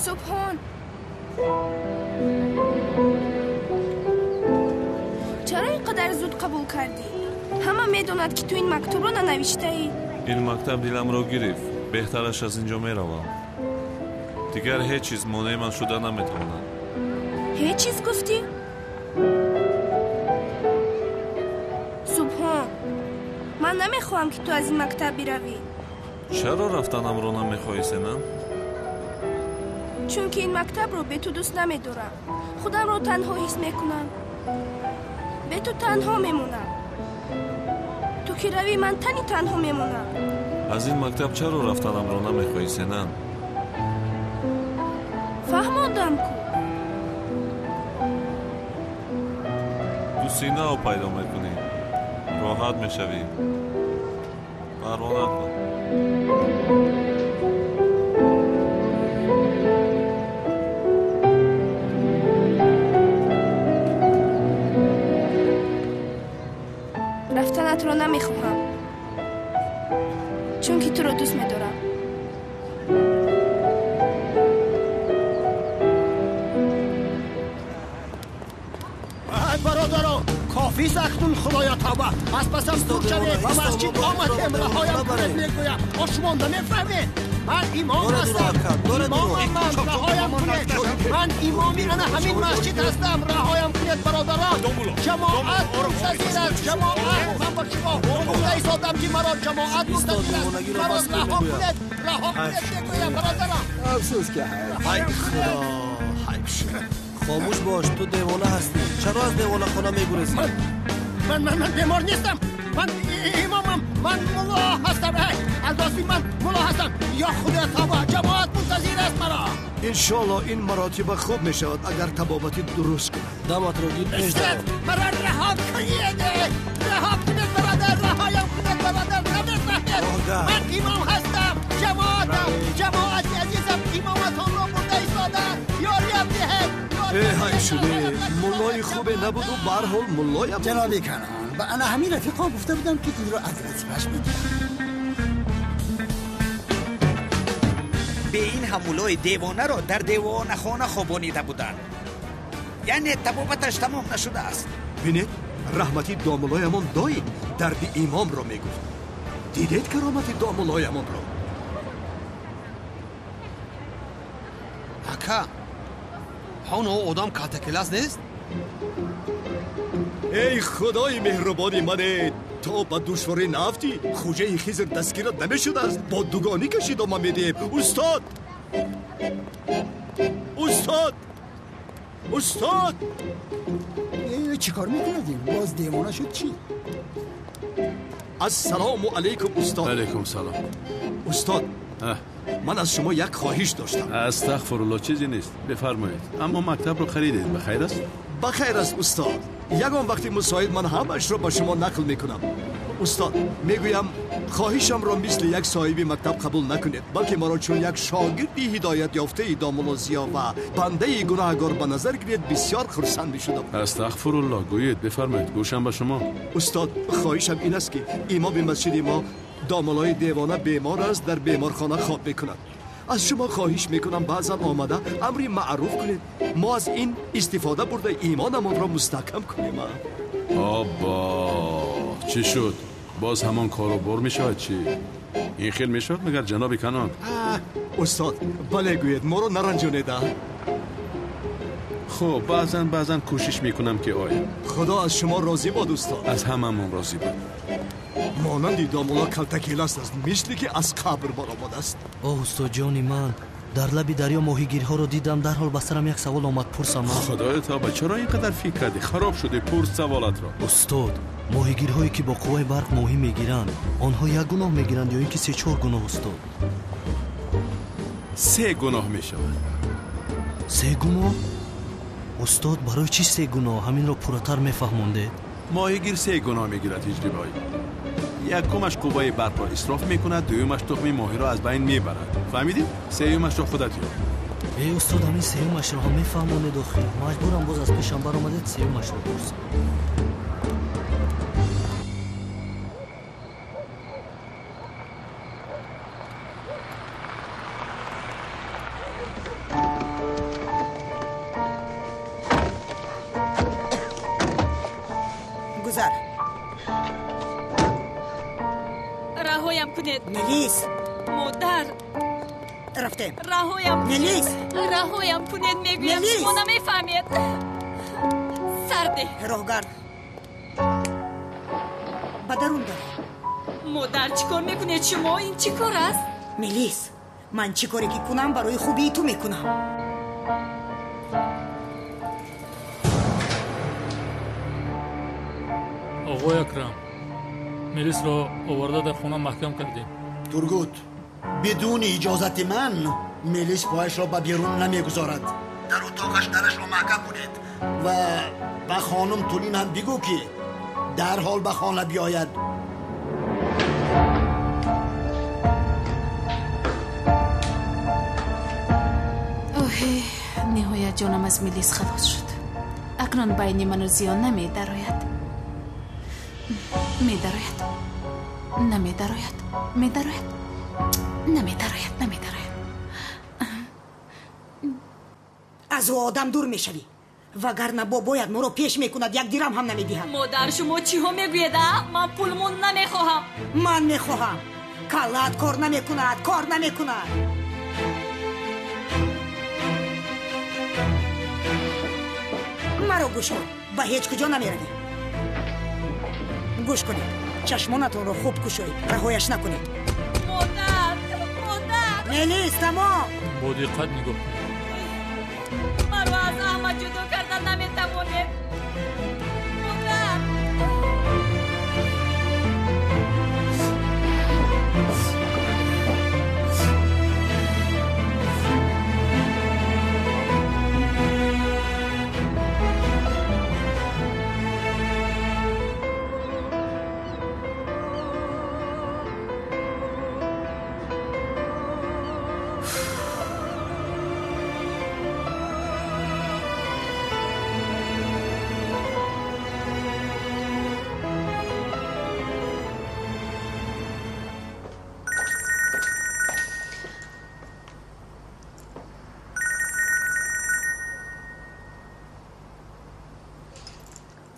Субҳон, чаро ин қадар зуд қабул кардӣ? Ҳама медонад, ки ту ин мактубро нанавиштаӣ. Ин мактаб диламро гирифт. Беҳтараш аз ин ҷо меравам. Дигар ҳеҷ чиз монеи ман шуда наметавонад. Ҳеҷ чиз гуфтӣ? Субҳон, ман намехоҳам, ки ту аз ин мактаб биравӣ. Чаро рафтанамро намехоҳӣ, Сенам? Чунки ин мактабро бе ту дӯст намедорам. Худамро танҳо ҳис мекунам. Бе ту танҳо мемонам. Ту ки равӣ, ман тани танҳо мемонам. Аз ин мактаб чаро рафтанамро намехоҳӣ, Сенам? Фаҳмондам ку. Дӯсти нав пайдо мекунӣ, роҳат мешавӣ. Парво накун. Рафтанатро намехоҳам, чунки туро дӯст медорам. Ай бародарон, кофист акнун, худоё тавба. Аз пасам дур шавед, ба масҷид омадем, раҳоям кунед, мегӯям. О, шумо намефаҳмед. Ман имом ҳастам, имомам ман, раҳоям кунед. Ман имоми ана ҳамин масҷид ҳастам, раҳоям кунед, бародарон. Ҷамоат мунтазир аст, ҷамоат. Ман ба шумо гуфта истодам, ки маро ҷамоат мунтазир аст. Маро раҳо кунед, раҳо кунед, мегӯям, бародарон. Афсӯс ки ҳай худо, ҳайф шуд. Хомӯш бош, ту девона ҳастӣ. Чаро аз девонахона мегурезӣ? Ман ман ман бемор нестам. Ман имомам, ман мулло ҳастам. Эй, албости, ман мулло ҳастам. Ё худоя тавба, ҷамоат мунтазир аст маро. Иншоалло ин маротиба хуб мешавад, агар табобати дуруст кунад. Даматро гир, пеш даро. Маро раҳо кунед, раҳо кунед, бародар, раҳоям кунед, бародар, намефаҳмед. Ман имом ҳастам, ҷамоатам, ҷамоати азизам имоматонро бурда истодаанд. шуде. Муллои хубе набуду, ба ҳар ҳол муллоям. Ҷаноби Канон, ба ана ҳамин рафиқо гуфта будам, ки инро аз вазифааш бигирам. Бе ин ҳам муллои девонаро дар девонахона хобонида буданд. Яъне табобаташ тамом нашудааст. Бинед, раҳмати домулоямон доим дарди имомро мегуфт. Дидед каромати домулоямонро? Ака, ҳоно одам калтакелас нест? Эй худои меҳрубони мане, то ба душворӣ наафтӣ, хӯҷаи Хизр дастгират намешудааст. Бо дугонӣ кашидома медиҳем. Устод, устод, устод! Чӣ кор мекунадим? Боз девона шуд чӣ? Ассалому алайкум, устод. Алайкум салом. Устод, ман аз шумо як хоҳиш доштам. Астағфируллоҳ, чизе нест, бифармоед. Аммо мактабро харидед, ба хайр аст? Ба хайр аст, устод. Ягон вақти мусоид ман ҳамаашро ба шумо нақл мекунам. Устод, мегӯям, хоҳишамро мисли як соҳиби мактаб қабул накунед, балки маро чун як шогирди ҳидоят ёфтаи домулло Зиё ва бандаи гунаҳгор ба назар гиред, бисёр хурсанд мешудам. Астағфируллоҳ, гӯед, бифармоед, гӯшам ба шумо. Устод, хоҳишам ин аст, ки имоми масҷиди мо домуллои девона бемор аст, дар беморхона хоб мекунад. Аз шумо хоҳиш мекунам, баъзан омада амри маъруф кунед. Мо аз ин истифода бурда имонамонро мустаҳкам кунем. Оббо, чӣ шуд? Боз ҳамон кору бор мешавад чӣ? Ин хел мешавад магар, ҷаноби Канон? Устод, бале гӯед, моро наранҷонед. Хуб, баъзан баъзан кӯшиш мекунам, ки оям. Худо аз шумо розӣ бод, устод. Аз ҳамамон розӣ бод. Монанди домулло калтакеласт аст, мисли ки аз қабр баромадааст. Оҳ, устодҷони ман, дар лаби дарё моҳигирҳоро дидам, дарҳол ба сарам як савол омад, пурсам. Худоё тавба, чаро ин қадар фикр кардӣ? Хароб шудӣ, пурс саволатро. Устод, моҳигирҳое ки бо қувваи барқ моҳӣ мегиранд, онҳо як гуноҳ мегиранд ё ин ки се-чор гуноҳ, устод? Се гуноҳ мешавад. Се гуноҳ? Устод, барои чӣ се гуноҳ? Ҳаминро пурратар мефаҳмондед. Моҳигир се гуноҳ мегирад, ҳиҷрибой. Якумаш қувваи барқро исроф мекунад, дуюмаш тухми моҳиро аз байн мебарад. Фаҳмидӣ? Сеюмашро худат ёб. Э, устод, ҳамин сеюмашро ҳам мефаҳмонед охир. Маҷбурам, боз аз пешам баромадед, сеюмашро пурсам. Гузар. Раҳоям кунед. Мелис. Модар. Рафтем. Раҳоям кунед. Мелис. Раҳоям кунед, мегӯям, шумо намефаҳмед. Сарде. Роҳгард. Ба дарун даро. Модар, чӣ кор мекунед шумо? Ин чӣ кор аст? Мелис, ман чӣ коре ки кунам, барои хубии ту мекунам. Оғои Акрам, Мелисро оварда дар хона маҳкам кардем. Тургут, бидуни иҷозати ман Мелис пояшро ба берун намегузорад. Дар утоқаш дарашро маҳкам кунед ва ба хонум Тулин ҳам бигӯ, ки дарҳол ба хона биёяд. Оҳе, ниҳоят ҷонам аз Мелис халос шуд. Акнун байни ману Зиё намедарояд. Медарояд, намедарояд, медарояд, намедарояд, намедарояд. Аз ӯ одам дур мешавӣ, вагарна бобоят моро пеш мекунад, як дирам ҳам намедиҳад. Модар, шумо чиҳо мегӯед, а? Ман пулмон намехоҳам. Ман мехоҳам. Каллаат кор намекунад, кор намекунад. Маро гӯш кун, ба ҳеҷ куҷо намеравӣ. Гӯш кунед, чашмонатонро хуб кушоед, раҳояш накунед. Модар, модар! Мелис, тамом. Бо диққат нигоҳ кунед. Маро аз Аҳмад ҷудо карда наметавонед. Модар!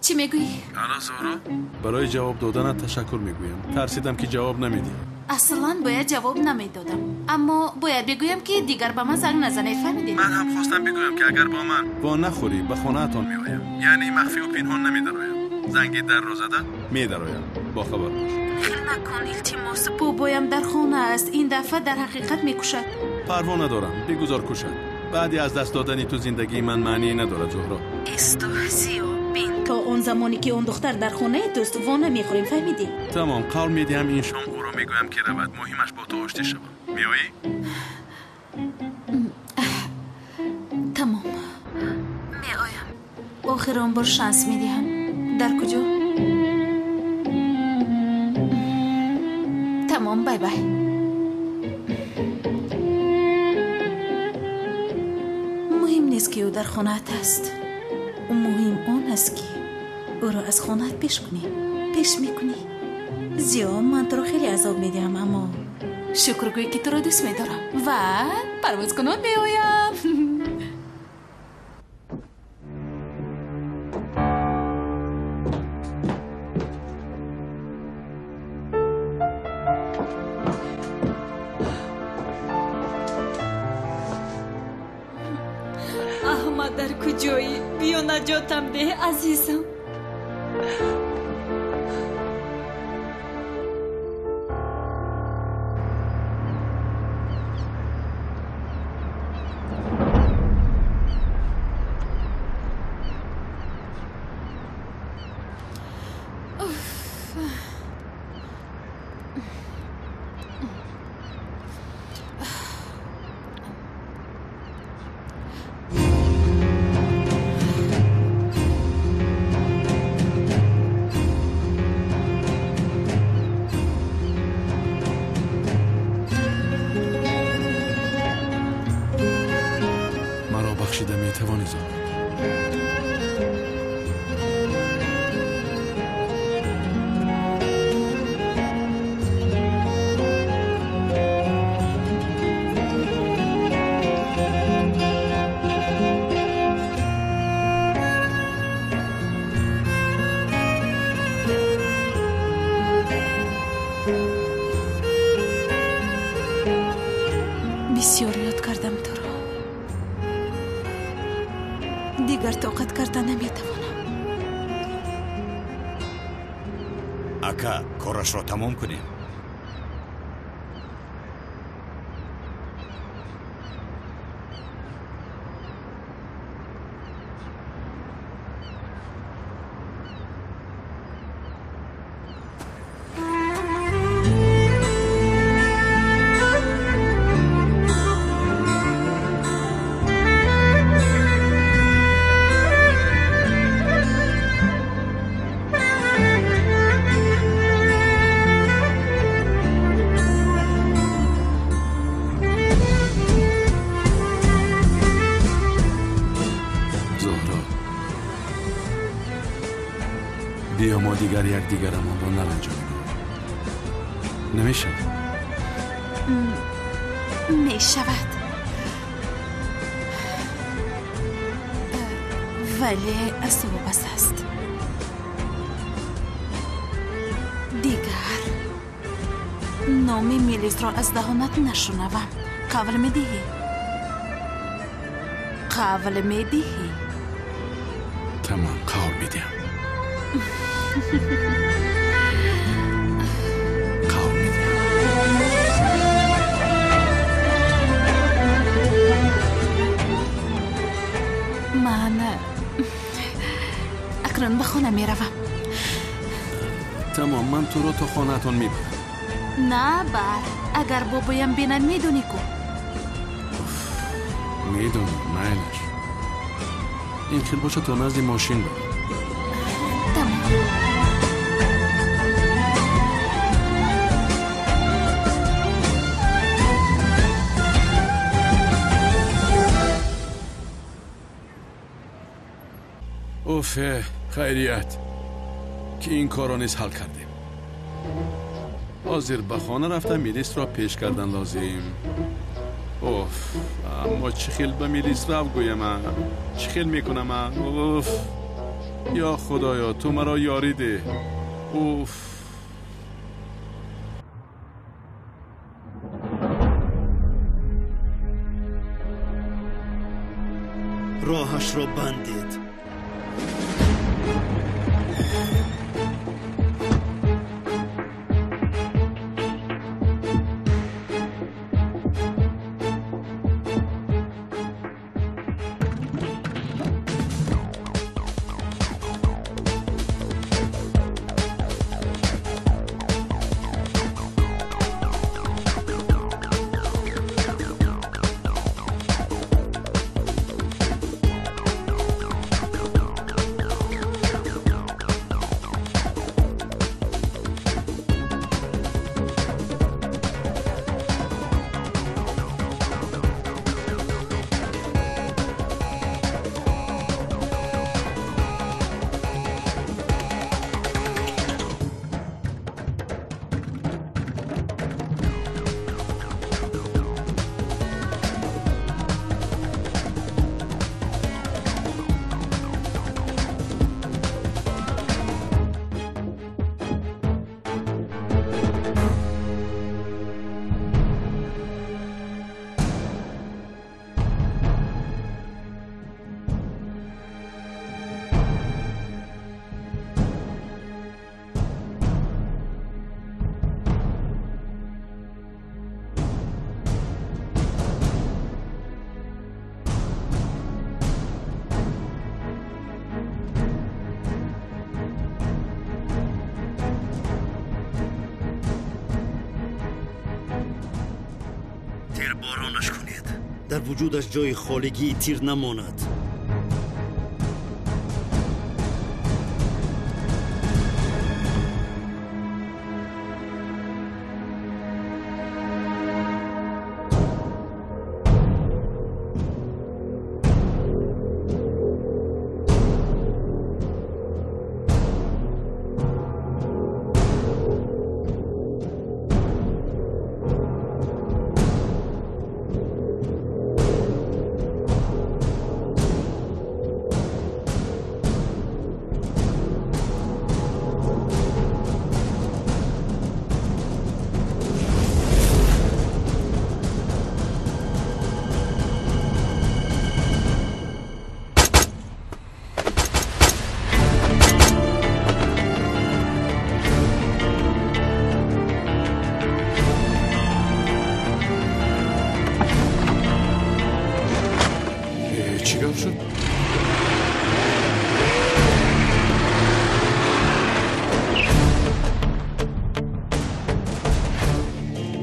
Чӣ мегӯӣ? Алло, Зуҳро, барои ҷавоб доданат ташаккур мегӯям. Тарсидам, ки ҷавоб намедиҳӣ. Аслан бояд ҷавоб намедодам, аммо бояд бигӯям, ки дигар ба ман занг назанед, фаҳмидед? Ман ҳам хостам бигӯям, ки агар бо ман во нахӯрӣ, ба хонаатон меоям. Яъне махфию пинҳон намедароям. Занги дарро зада медароям. Бохабар бош. Хел накун, илтимос. Бобоям дар хона аст. Ин дафъа дар ҳақиқат мекушад. Парво надорам, бигузор кушад. Баъди аз даст додани ту зиндагии ман маъние надорад, Зуҳро. Исто, Зиё, бин, то он замоне ки он духтар дар хонаи туст, во намехӯрем, фаҳмидӣ? Тамом, қавл медиҳам, ин шом ӯро мегӯям, ки равад. Муҳимаш бо ту оштӣ шавам. Меоӣ? Тамом, меоям. Охирон бор шанс медиҳам. Дар куҷо? Тамом, бай бай. Муҳим нест, ки ӯ дар хонаат аст. Муҳим он аст, ки ӯро аз хонаат пеш кунӣ. Пеш мекунӣ. Зиё, ман туро хеле азоб медиҳам, аммо шукргӯй, ки туро дӯст медорам ва парвозкунон меоям. Аҳмад, дар куҷоӣ? Биё, наҷотам деҳ, азизам. Маро бахшида метавонӣ, Зуҳро? Бисёр ёд кардам туро. Дигар тоқат карда наметавонам. Ака, корашро тамом кунем. Зуҳро, биё мо дигар якдигарамонро наранҷонем. Намешавад? Мешавад, вале аз ту вобаста аст. Дигар номи Мелисро аз даҳонат нашунавам. Қавл медиҳӣ? Қавл медиҳӣ? Тамом, қавл медиҳам. Қавл медиҳам. Ман акнун ба хона меравам. Тамом, ман туро то хонаатон мебарам. На, бар. Агар бобоям бинад, медонӣ ку? Медонам, майлаш. Ин хел бошад, то назди мошин барам. Тамом. Уфе, хайрият, ки ин корро низ ҳал кардем. Ҳозир ба хона рафта Мелисро пеш кардан лозим. Уф, аммо чӣ хел ба Мелис рав гӯяма? Чӣ хел мекунама? Уф. Ё Худоё, ту маро ёрӣ деҳ. Уф. Роҳашро бандед. Тирборонаш кунед. Дар вуҷудаш ҷои холигии тир намонад. Чӣ гап шуд?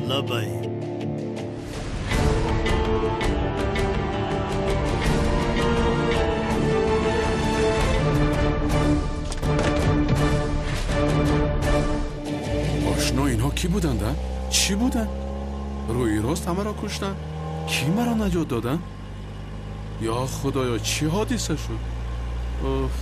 Лабай. Ошно, инҳо кӣ буданд? Чӣ буданд? Рӯи рост ҳамаро куштанд? Кӣ маро наҷот доданд? Ё Худоё, чӣ ҳодиса шуд? Уф.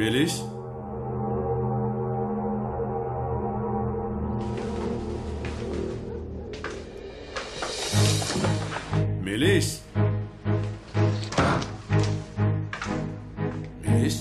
Мелис? Мелис? Мелис?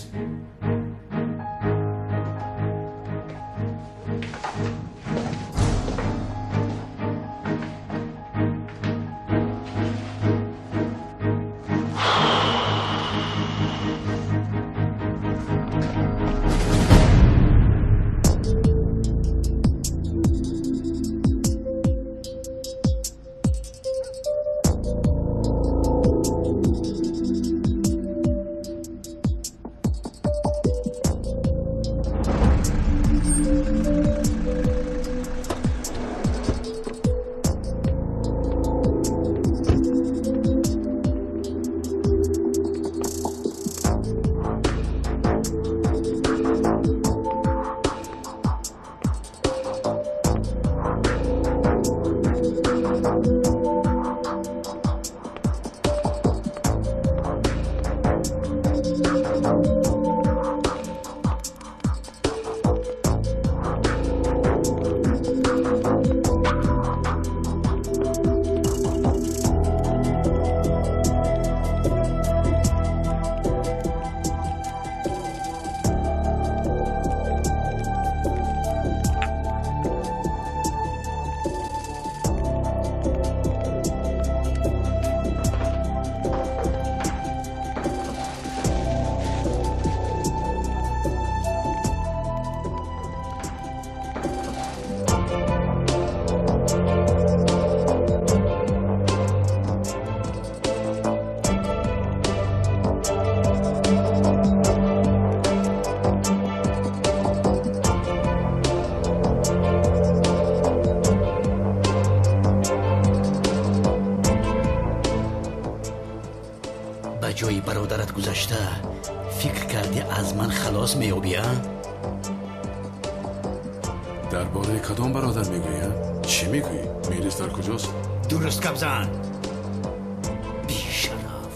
ҷои бародарат гузашта фикр кардӣ аз ман халос меёбӣ, а? Дар бораи кадом бародар мегӯӣ, а? Чӣ мегӯӣ? Мелис дар куҷост? Дуруст гап зан! Бешараф!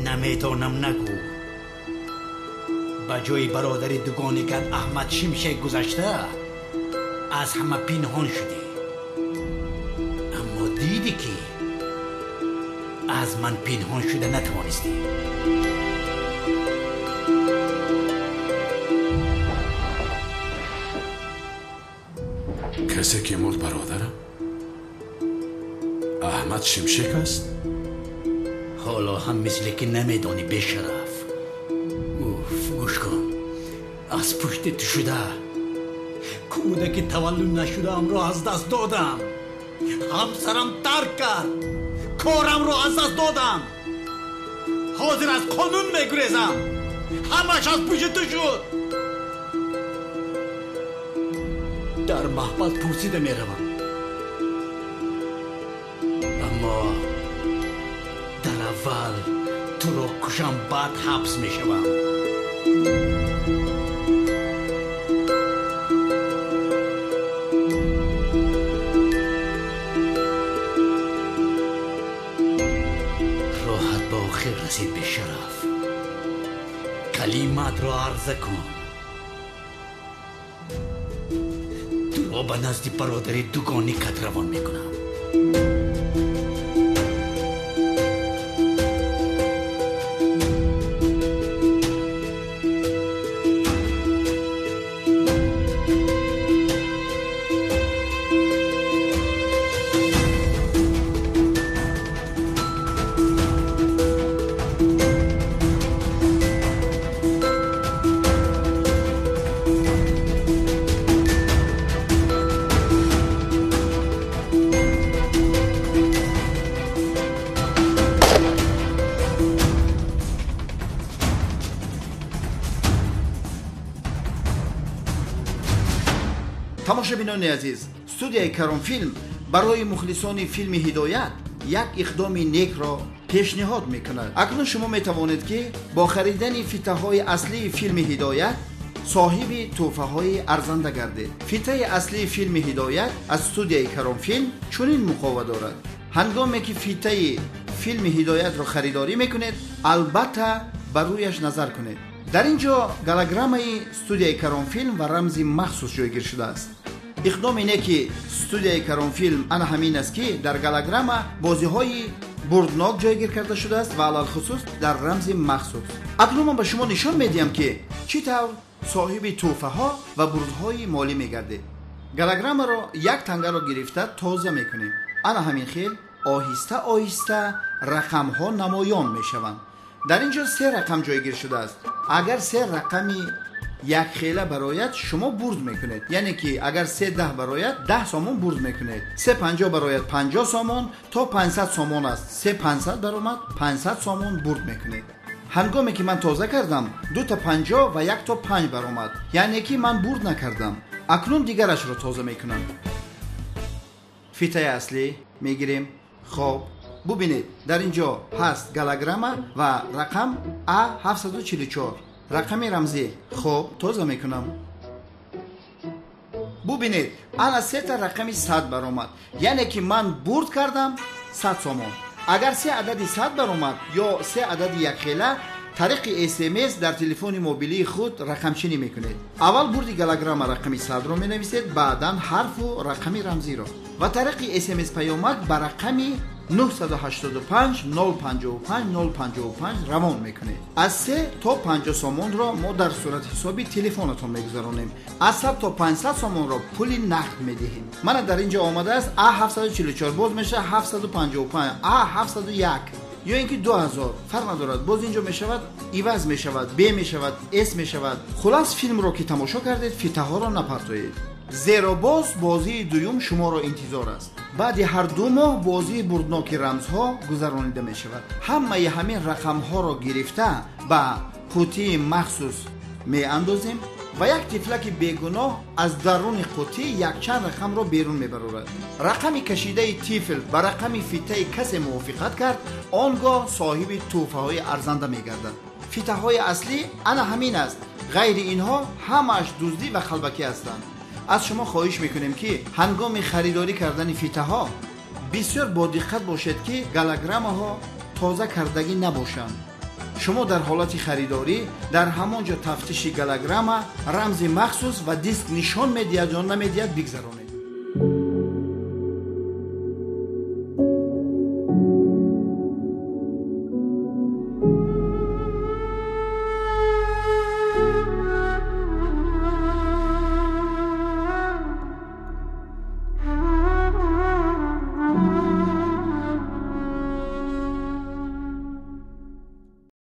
Намедонам, нагӯ. Ба ҷои бародари дугоникат Аҳмад Шимшек гузашта аз ҳама пинҳон шудӣ. Аммо дидӣ ки аз ман пинҳон шуда натавонистӣ. Касе ки мурд бародарам Аҳмад Шимшек аст? Ҳоло ҳам мисле ки намедонӣ, бешараф. Уф, гӯш кун. Аз пушти ту шуда кӯдаки таваллуд нашудаамро аз даст додам. Ҳамсарам тарк кард. Корамро аз даст додам. Ҳозир аз қонун мегурезам. Ҳамаш аз пушти ту шуд. Дар маҳбас пурсида меравам. Аммо дар аввал туро кушам, баъд ҳабс мешавам. Роҳат ба охир расид, бешараф. Калиматро арза кун. Туро ба назди бародари дугоникат равон мекунам. Тамошобинони азиз, студияи Каронфилм барои мухлисони филми Ҳидоят як иқдоми некро пешниҳод мекунад. Акнун шумо метавонед ки бо харидани фитаҳои аслии филми Ҳидоят соҳиби тӯҳфаҳои арзанда гардед. Фитаи аслии филми Ҳидоят аз студияи Каронфилм чунин муқова дорад. Ҳангоме ки фитаи филми Ҳидоятро харидорӣ мекунед, албатта ба рӯяш назар кунед. Дар ин ҷо голограммаи студияи Каронфилм ва рамзи махсус ҷойгир шудааст. Иқдоми неки студияи Каронфилм ана ҳамин аст ки дар голограмма бозиҳои бурднок ҷойгир карда шудааст ва алалхусус дар рамзи махсус. Акнун ман ба шумо нишон медиҳам ки чӣ тавр соҳиби тӯҳфаҳо ва бурдҳои молӣ мегардед. Голограммаро як тангаро гирифта тоза мекунем. Ана ҳамин хел оҳиста оҳиста рақамҳо намоён мешаванд. Дар ин ҷо се рақам ҷойгир шудааст. Агар се рақами якхела барояд, шумо бурд мекунед. Яъне ки агар 3.10 барояд, 10 сомон бурд мекунед. 3.50 барояд, 50 сомон, то 500 сомон аст. 3.500 баромад, 500 сомон бурд мекунед. Ҳангоме ки ман тоза кардам, 2.50 ва 1.5 баромад. Яъне ки ман бурд накардам. Акнун дигарашро тоза мекунам. Фитаи аслӣ мегирем. Хоб, бубинед, дар ин ҷо ҳаст голограмма ва рақам А744. Рақами рамзӣ. Хоб, тоза мекунам. Бубинед, ана сета рақами 100 баромад. Яъне ки ман бурд кардам 100 сомон. Агар се адади 100 баромад ё се адади якхела, тариқи СМС дар телефони мобилии худ рақамчинӣ мекунед. Аввал бурди голограмма рақами 100-ро менависед, баъдан ҳарфу рақами рамзиро. Ва тариқи СМС паёмак ба рақами 985 055 055 равон мекунед. Аз 3 то 50 сомонро мо дар сурати ҳисоби телефонатон мегузаронем. Аз 100 то 500 сомонро пули нақд медиҳем. Мана дар ин ҷо омадааст А744, боз мешавад 755, А701. ё ин ки 2000, фарқ надорад. Боз инҷо мешавад, иваз мешавад, Б мешавад, С мешавад. Хулас, филмро ки тамошо кардед, фитаҳоро напартоед, зеро боз бозии дуюм шуморо интизор аст. Баъди ҳар 2 моҳ бозии бурдноки рамзҳо гузаронида мешавад. Ҳамаи ҳамин рақамҳоро гирифта ба қутии махсус меандозем ва як тифлаки бегуноҳ аз даруни қутӣ якчанд рақамро берун мебарорад. Рақами кашидаи тифл ба рақами фитаи касе мувофиқат кард, он гоҳ соҳиби тӯҳфаҳои арзанда мегардад. Фитаҳои аслӣ ана ҳамин аст. Ғайри инҳо ҳамааш дуздӣ ва қалбакӣ ҳастанд. Аз шумо хоҳиш мекунем, ки ҳангоми харидорӣ кардани фитаҳо бисёр бодиққат бошед, ки голограммаҳо тоза кардагӣ набошанд. Шумо дар ҳолати харидорӣ дар ҳамон ҷо тафтиши голограмма, рамзи махсус ва диск нишон медиҳад ё намедиҳад бигзаронед.